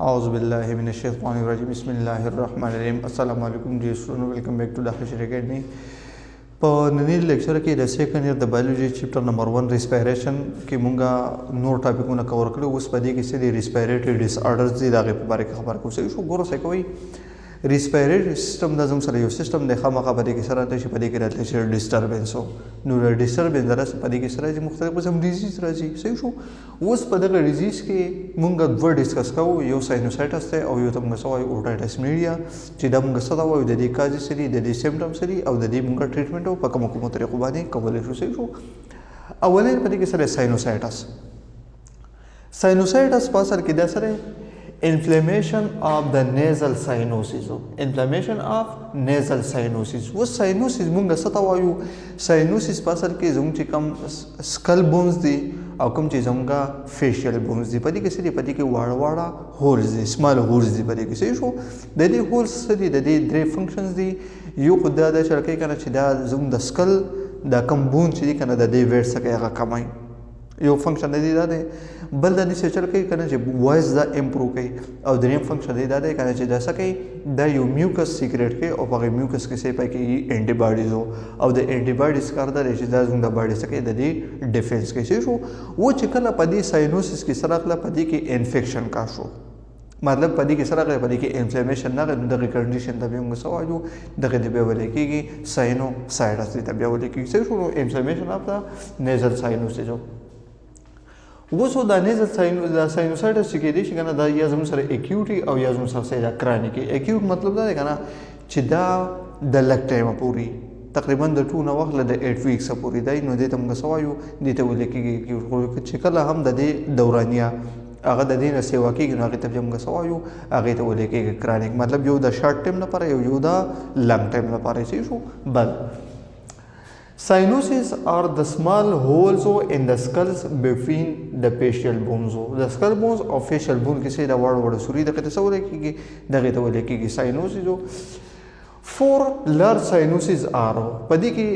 أعوذ بالله من الشیطان الرجیم بسم الله الرحمن الرحیم. السلام علیکم dear student, welcome back to the Hashir Academy. په نني lecture کې د second year د biology chapter number 1 respiration کې مونږه نور ټاپکونه کور کړو. اوس په دې کې څه دي respiratory disorders دي، د هغې په باره کې خبره کوو. صحیح شو؟ ګورو څه کوي respiratory system د زموږ سره یو سیستم دی، خامخا په دې کې سره راته چې په دې کې راتلی چې disturbance و، نو disturbance راځي په دې کې سره راځي مختلف قسم disease راځي. صحیح شو؟ اوس په دغه disease کې مونږ دوه discuss کوو، یو sinusitis دی او یو ته مونږ څه وایو otitis media، چې دا مونږ څه ته وایو، د دې causes څه دي، د دې symptoms څه دي او د دې مونږ treatment په کومو کومو طریقو باندې کولی شو. صحیح شو؟ اولنی په دې کې سره sinusitis. Sinusitis په اصل کې دا سره inflammation of the nasal sinuses. Inflammation of nasal sinuses. و sinuses مونږ څه ته وایو؟ Sinuses په اصل کې زموږ چې کوم skull bones دي او کوم چې زموږ facial bones دي، په دې کې څه دي؟ په دې کې واړه واړه holes دي، small holes دي په دې کې. صحیح شو؟ د دې holes څه دي؟ د دې درې functions دي. یو خو دا ده چې لکه که نه چې دا زموږ د skull دا کوم bone چې دي که نه د دې weight څخه هغه کموي، یو function د دې دا دی. بل د دې څه چل کوي که نه چې voice دا improve کوي، او دریم function دی دا دی که نه چې دا څه کوي، دا یو mucus secrete کوي او په هغې mucus کې څه پکې antibodies او د antibodies کار دا دی چې دا زموږ د body څه کوي، د دې defense کوي. صحیح شو؟ و چې کله په دې sinuses کې څه راغله، په دې کې infection کا شو، مطلب په دې کې څه راغلی، په دې کې inflammation راغی، نو دغې condition ته بیا موږ څه وایو، دغې ته بیا ویل کېږي sinusitis دې ته بیا ویل کېږي. صحیح شو؟ نو inflammation of the nasal sinuses. اوس دا nasal دا sinusitis چې کېدای شي که نه دا یا زموږ سره acute او یا زموږ سره دا chronic. Acute مطلب دا دی که نه چې دا د لږ ټایمه پورې تقریبا د 2 نه واخله د 8 weeks پورې دی، نو دې ته موږ څه وایو، دې ته ویل کېږي acute. خو چې کله هم د دې دورانیه هغه د دې نه سیوا کېږي، نو هغې ته بیا موږ څه وایو، هغې ته ویل کېږي chronic. مطلب یو د short time لپاره، یو د long time لپاره. صحیح شو؟ بل Sinuses are the small holes in the skulls between the facial bones. The skull bones او facial bone کې څه دا واړه واړه سوري دغه ته څه ویل کېږي، دغې ته ویل کېږي sinuses. Four large sinuses are، په دې کې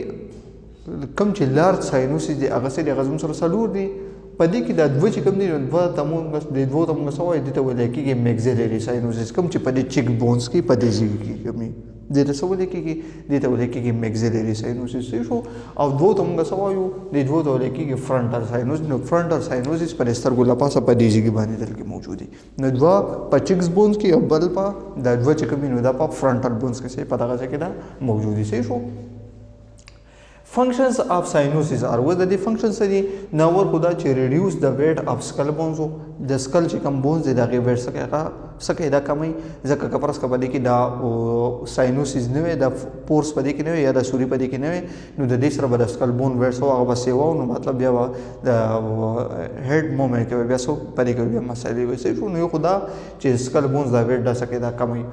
کوم چې large sinuses دي هغه څه دي، هغه زموږ سره څلور دي. په دې کې دا دوه چې کوم دي، نو دوه ته مونږ دې دوو ته مونږ څه وایو، دې ته ویل کېږي maxillary sinuses، کوم چې په دې cheek bones کې په دې ځای کې کوم دي، دې ته څه ویل کېږي، دې ته ویل کېږي maxillary sinuses. صحیح شو؟ او دوو ته مونږ څه وایو، دې دوو ته ویل کېږي frontal sinus. نو frontal sinuses پر سترګو له پاسه په دې ځای کې باندې دلته موجود دي. نو دوه په cheeks bones کې او بل په دا دوه چې کوم دي، نو دا په frontal bones کې په دغه ځای کې دا موجود دي. صحیح شو؟ Functions of sinuses are، اوس د دې functions څه دي؟ نور خو دا چې reduce the weight of skull bones، د skull چې کوم bones دی د هغې weight څه کوي، هغه څه کوي، دا کموي. ځکه که فرض کړه په دې کې دا sinuses نه وي، دا pores په دې کې نه وي یا دا سوري په دې کې نه وي، نو د دې سره به د skull bone weight څه و، هغه به سیوا و، نو مطلب بیا به د head movement کې به بیا څه په دې کې بیا مسئلې وي. صحیح شو؟ نو یو خو دا چې skull bones دا weight دا څه کوي، دا کموي.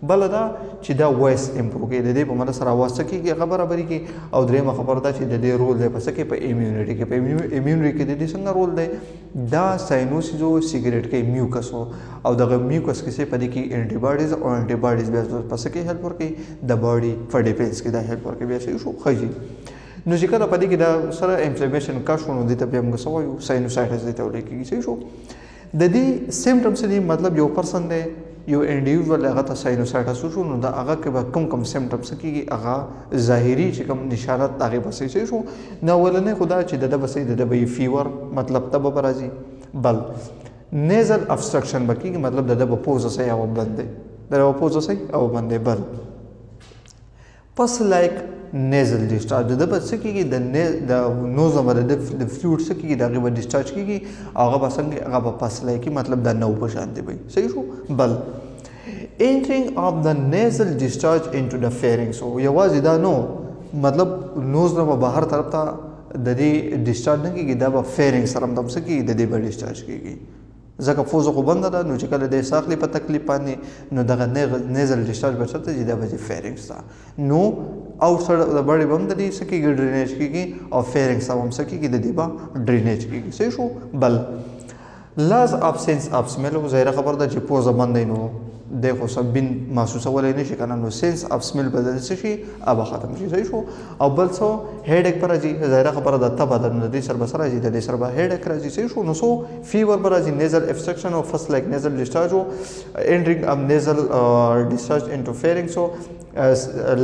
بله دا چې دا voice improve کوي، د دې په مدد سره اواز څه کېږي، هغه برابرېږي. او درېیمه خبره دا چې د دې رول دی په څه کې، په immunity کې. په immunity کې د دې څنګه رول دی، دا sinuses secrete کوي mucus او دغه mucus کې څه په دې کې antibodies او antibodies بیا په څه کې help ورکوي، د body په defense کې دا help ورکوي. بیا صحیح شو؟ ښه جي. نو چې کله په دې کې دا سره inflammation کا شو، نو دې ته بیا موږ څه وایو، sinusitis دې ته ویل کېږي. صحیح شو؟ د دې symptoms دي، مطلب یو person دی، یو individual هغه ته sinusitis وشو، نو د هغه کې به کوم کوم symptoms کېږي، هغه ظاهري چې کوم نشانات هغې به صحیح شو. نو اولنی خو دا چې د ده به صحیح، د ده به یې fever مطلب تبه به راځي. بل nasal obstruction به کېږي، مطلب د ده به پوزه صحیح هغه بند دی، د ده به پوزه صحیح هغه بند دی. بل pus like nasal discharge، د ده به څه کېږي، د nose نه به د ده د fluid څه کېږي، د هغې به discharge کېږي، او هغه به څنګه، هغه به pus like، مطلب د نو په شان دی به. صحیح شو؟ بل entering of the nasal discharge into the pharynx، یوازې دا نو مطلب nose نه به بهر طرف ته د دې discharge نه کېږي، دا به pharynx سره هم څه کېږي، د دې به discharge کېږي. ځکه پوزه خو بنده ده، نو چې کله دی ساه اخلي په تکلیف باندې، نو دغه nasal discharge به چېرته ځي، دا به ځي pharynx ته. نو outside the body به هم د دې څه کېږي، drainage کېږي، او pharynx ته به هم څه کېږي، د دې به drainage کېږي. صحیح شو؟ بل loss of sense of smell، ظاهره خبره ده چې پوزه بنده نو دی خو څه بین محسوسولی نه شي که نه، نو sense of smell به د څه شي هغه ختم شي، صحیح شو. او بل څه headache به راځي، ظاهره خبره ده تبه ده، نو د دې سره به څه راځي؟ د دې سره به headache راځي، صحیح شو. نو څو fever به راځي، nasal obstruction او pus like nasal discharge او entering of nasal discharge into pharynx او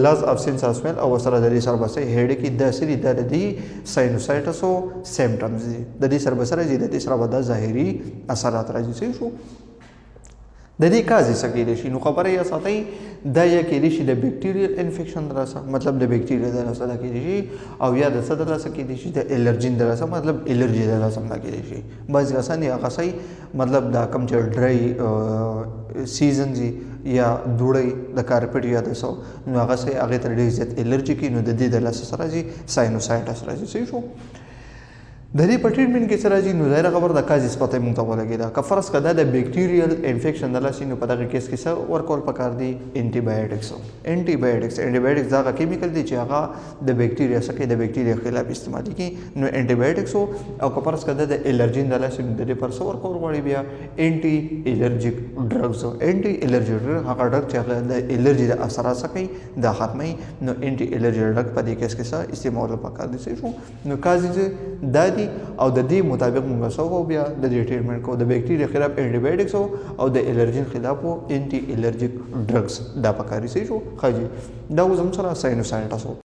loss of sense of smell او سره د دې سره به څه headache. دا څه دي؟ دا د دې sinusitis او symptoms دي. د دې سره به څه راځي؟ د دې سره به دا ظاهري اثرات راځي، صحیح شو. د دې cause څه کېدای شي؟ نو خبره یې ساتئ، دا یا کېدای شي د bacterial infection د لاسه، مطلب د بیکټیریا د لاسه دا کېدای شي، او یا د څه د لاسه کېدای شي؟ د الرجین د لاسه، مطلب الرجي د لاسه هم دا کېدای شي. بعضې کسان یې هغه صحیح مطلب دا کوم چې dry season وي یا دوړی د carpet یا د څه، نو هغه صحیح هغې ته ډېر زیات الرجي کوي، نو د دې د لاسه څه راځي؟ sinusitis راځي، صحیح شو. د دې په treatment کې څه راځي؟ نو ظاهره خبره ده causes پته یې موږ ته ولګېده. که فرض کړه دا د bacterial infection د لاسه، نو په دغه case کې څه ورکول پکار دي؟ antibiotics. antibiotics دا هغه chemical دی چې هغه د بیکټیریا څه کوي؟ د بیکټیریا خلاف استعمالېږي، نو antibiotics. او که فرض کړه دا د الرجین د لاسه، نو د دې پر څه ورکول غواړي؟ بیا anti allergic drugs. anti allergic drug هغه drug چې هغه د الرجي د اثرات څه کوي؟ دا ختموي، نو anti allergic drug په دې case کې څه استعمال پکار دي، صحیح شو. نو causes دا دي، او د دې مطابق موږ څه وکړو؟ بیا د دې treatment کوو. د بیکټیریا خلاف antibiotics او د الرجین خلاف anti allergic drugs دا پکاري، صحیح شو. ښه جي، دا اوس هم سره sinusitis.